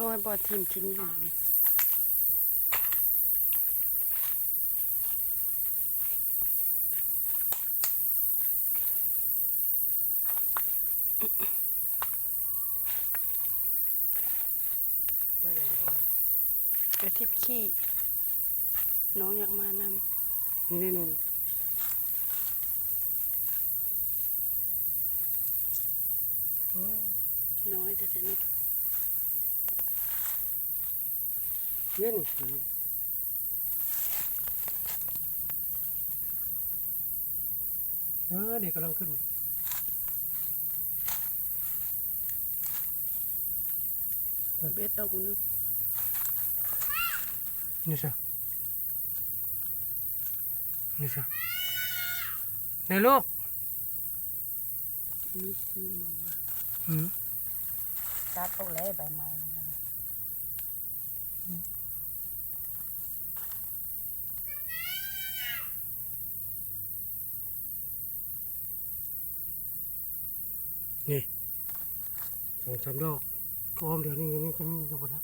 ໂອ້ຍ ບໍ່ຖິ້ມຂີ້ຫຍ້ານີ້. ກະທິບຂີ້ ນ້ອງຢາກມານຳ. ນີ້ໆໆ ໂອ້ ນ້ອຍແທ້ໆ ນີ້ ນີ້ນີ້ ເອີ ເດັກກຳລັງຂຶ້ນ. ເບັດອອກມັນດູ ນີ້ຊະ ນີ້ຊະ ນີ້ລູກ ມີຊີມມາວ່າ ອືມ ຕັດອອກແລ້ວໃບໄມ້ນັ້ນນະ. ນີ້ ສອງສາມດອກ ອ້ອມແຖວນີ້ ນີ້ກໍມີຢູ່ພຸ້ນນະ.